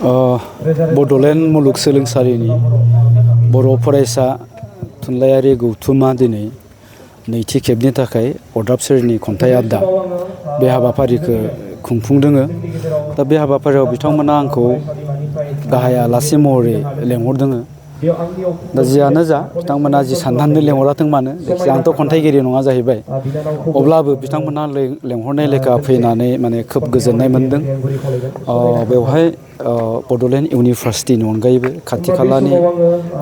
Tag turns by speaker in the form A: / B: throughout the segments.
A: बड'ल मुलुगसोलोंसालिनि बर' फरायसा थुनलाइयारि गौथुमा दिनै नैथि खेबनि थाखाय अरदाब सोरजिनि खन्थाइ आयदा बे हाबाफारिखौ खुंफुंदों। दा बे हाबाफारियाव बिथांमोना आंखौ गाहाय आलासि महरै लेंहरदों। दा जियानो जा बिथांमोना जि साननानै लेंहराथों मानो, जायखिजाया आंथ' खन्थाइगिरि नङा जाहैबाय, अब्लाबो बिथांमोना लेंहरनाय लेखा फैनानै माने खोब गोजोननाय मोनदों। बेवहाय बड'लेण्ड इउनिभारसिटिनि अनगायैबो खाथि खालानि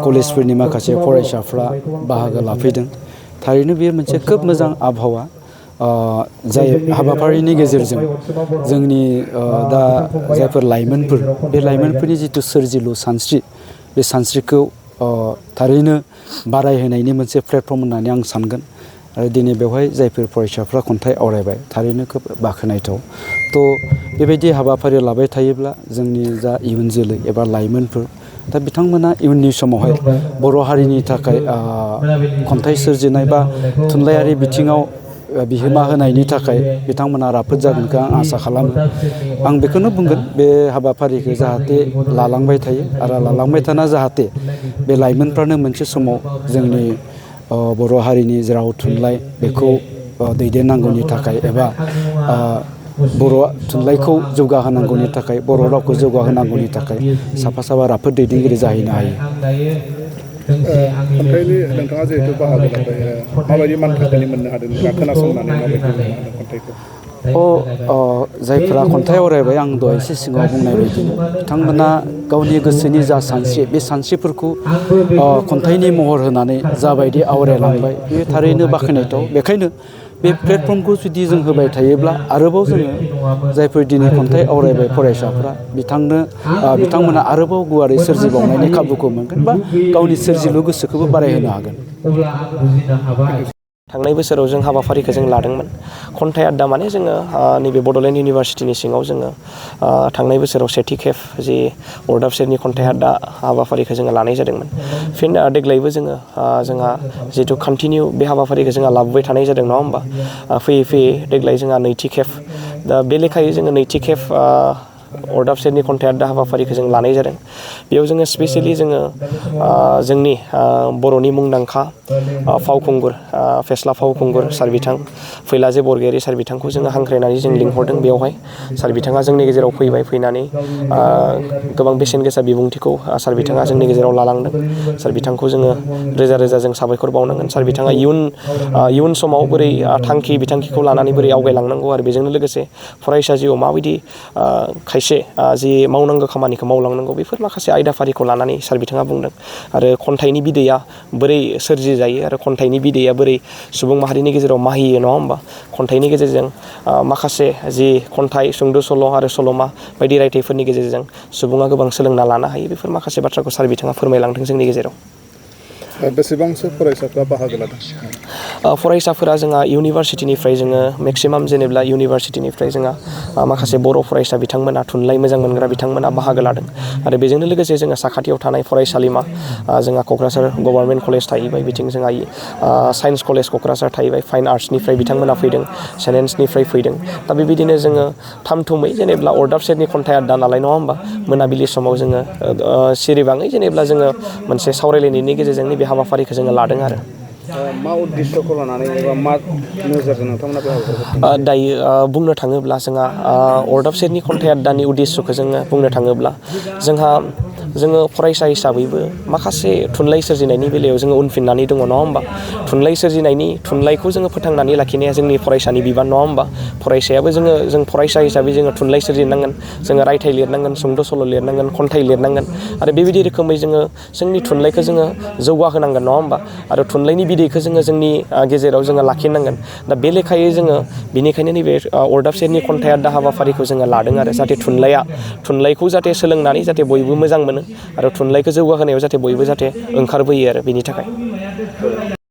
A: कलेजफोरनि माखासे फरायसाफ्रा बाहागो लाफैदों। थारैनो बेयो मोनसे खोब मोजां आबहावा, जाय हाबाफारिनि गेजेरजों जोंनि दा जायफोर लाइमोनफोर, बे लाइमोनफोरनि जिथु सोरजिलु सानस्रि, बे सानस्रिखौ थारैनो बारायहोनायनि मोनसे प्लेटफर्म होननानै आं सानगोन। आरो दिनै बेवहाय जायफोर फरायसाफ्रा खन्थाइ आवरायबाय, थारैनो खोब बाख्नायथाव। बेबायदि हाबाफारि लाबाय थायोब्ला जोंनि जा इयुन जोलै एबा लाइमोनफोर, दा बिथांमोना इयुननि समावहाय बर' हारिनि थाखाय खन्थाइ सोरजिनाय बा थुनलाइयारि बिथिङाव बिहोमा होनायनि थाखाय बिथांमोना राफोद जागोनखौ आं आसा खालामो। आं बेखौनो बुंगोन, बे हाबाफारिखौ जाहाथे लालांबाय थायो आरो लालांबाय थाना जाहाथे बे लाइमोनफ्रानो मोनसे समाव जोंनि बर' हारिनि राव थुनलाइ बेखौ दैदेननांगौनि थाखाय एबा बर' थुनलाइखौ जौगाहोनांगौनि थाखाय, बर' रावखौ जौगाहोनांगौनि थाखाय साफा साफा राफोद दैदेनगिरि जाहैनो हायो।
B: खन्थाइनि नोंथाङा जिहेतु बाहागो लाबाय, माबायदि मान थाखोनि मोननो हादों नोंथाङा खोनासंनानै माबायदि मोननो हादों खन्थाइखौ?
A: जायफोरा खन्थाइ आवरायबाय, आं दहाय एसे सिगाङाव बुंनाय बायदिनो बिथांमोना गावनि गोसोनि जा सानस्रि, बे सानस्रिफोरखौ खन्थाइनि महर होनानै जाबायदि आवरायलांबाय, बेयो थारैनो बाख्नायथाव। बेखायनो बे प्लेटफर्मखौ जुदि जों होबाय थायोब्ला आरोबाव जोङो जायफोर दिनै खन्थाइ आवरायबाय फरायसाफ्रा, बिथांमोना आरोबाव गुवारै सोरजिबावनायनि खाबुखौ मोनगोन बा गावनि सोरजिलु गोसोखौबो बारायहोनो हागोन।
C: थांनाय बोसोराव जों हाबाफारिखौ जों लादोंमोन। खन्थाइ आयदा माने जोङो नैबे बड'लेण्ड इउनिभारसिटिनि सिङाव जोङो थांनाय बोसोराव सेथि खेब जि अरदाब सेरनि खन्थाइ आयदा हाबाफारिखौ जोङो लानाय जादोंमोन। फिन देग्लायबो जोंहा जिहेतु कन्टिनिउ बे हाबाफारिखौ जोंहा लाबोबाय थानाय जादों, नङा होमबा? फैयै फैयै देग्लाय जोंहा नैथि खेब। दा बे लेखायै जोङो नैथि खेब अरदाब सेरनि खन्थाइ आयदा हाबाफारिखौ जों लानाय जादों। बेयाव जोङो स्पेसियेलि जोंनि बर'नि मुंदांखा फावखुंगुर, फेस्ला फावखुंगुर सार बिथां फैलाजे बरगयारी सार बिथांखौ जोङो हांख्रायनानै जों लिंहरदों बेयावहाय। सार बिथाङा जोंनि गेजेराव फैनानै गोबां बेसेन गोसा बिबुंथिखौ सार बिथाङा जोंनि गेजेराव लालांदों। सार बिथांखौ जोङो रोजा रोजा जों साबायखर बावनांगोन। सार बिथाङा इयुन समाव बोरै बिथांखिखौ लानानै बोरै आवगायलांनांगौ आरो बेजोंनो लोगोसे फरायसा जिउआव माबायदि खायसे जि मावनांगौ खामानिखौ मावलांनांगौ, बेफोर माखासे आयदाफारिखौ लानानै सार बिथाङा बुंदों। आरो खन्थाइनि बिदैया बोरै सोरजिजायो आरो खन्थाइनि बिदैया बोरै सुबुं माहारिनि गेजेराव माहियो, नङा होमबा? खन्थाइनि गेजेरजों माखासे जि खन्थाइ, सुंद' सल' आरो सल'मा बायदि रायथाइफोरनि गेजेरजों सुबुङा गोबां सोलोंना लानो हायो। बेफोर माखासे बाथ्राखौ सार बिथाङा फोरमायलांदों जोंनि गेजेराव।
B: बेसेबांसो फरायसाफ्रा बाहागो लादों?
C: फरायसाफोरा जोंहा इउनिभारसिटिनिफ्राय जोङो मेक्सिमाम जेनेबा इउनिभारसिटिनिफ्राय जोंहा माखासे बर' फरायसा बिथांमोना, थुनलाइ मोजां मोनग्रा बिथांमोना बाहागो लादों। आरो बेजोंनो लोगोसे जोङो साखाथियाव थानाय फरायसालिमा, जोंहा क'क्राझार गभर्नमेन्ट कलेज थाहैबाय, बिथिं जोंहा साइन्स कलेज क'क्राझार थाहैबाय, फाइन आर्ट्सनिफ्राय बिथांमोना फैदों, साइन्सनिफ्राय फैदों। दा बेबायदिनो जोङो थामथुमै जेनेबा अरदाब सेरनि खन्थाइ आयदा नालाय, नङा होमबा? मोनाबिलि समाव जोङो सिरिबाङै जेनेबा जोङो मोनसे सावरायलायनायनि गेजेरजों नैबे हाबाफारिखौ जोङो लादों आरो।
B: मा उद्देশ্যखौ लानानै एबा मा नोजोरजों नोंथांमोना बे हाबाफारिखौ?
C: दायो बुंनो थाङोब्ला जोंहा अरदाब सेरनि खन्थाइ आयदानि उद्देশ্যखौ जोङो बुंनो थाङोब्ला जोङो फरायसा हिसाबैबो माखासे थुनलाइ सोरजिनायनि बेलायाव जोङो उनफिननानै दङ, नङा होमबा? थुनलाइखौ जोङो फोथांनानै लाखिनाया जोंनि फरायसानि बिबान, नङा होमबा? फरायसायाबो जों फरायसा हिसाबै जोङो थुनलाइ सोरजिनांगोन, जोङो रायथाइ लिरनांगोन, सुंद' सल' लिरनांगोन, खन्थाइ लिरनांगोन। आरो बेबायदि रोखोमै जोंनि थुनलाइखौ जोङो जौगाहोनांगोन, नङा होमबा? आरो थुनलाइनि बिदैखौ जोङो जोंनि गेजेराव जोङो लाखिनांगोन। दा बे लेखायै बेनिखायनो नैबे अरदाब सेरनि खन्थाइ आयदा हाबाफारिखौ जोङो लादों आरो जाहाथे थुनलाइखौ जाहाथे सोलोंनानै जाहाथे बयबो मोजां मोनो आरो थुनलाइखौ जौगाहोनायाव जाहाथे बयबो जाहाथे ओंखारबोयो आरो बेनि थाखाय।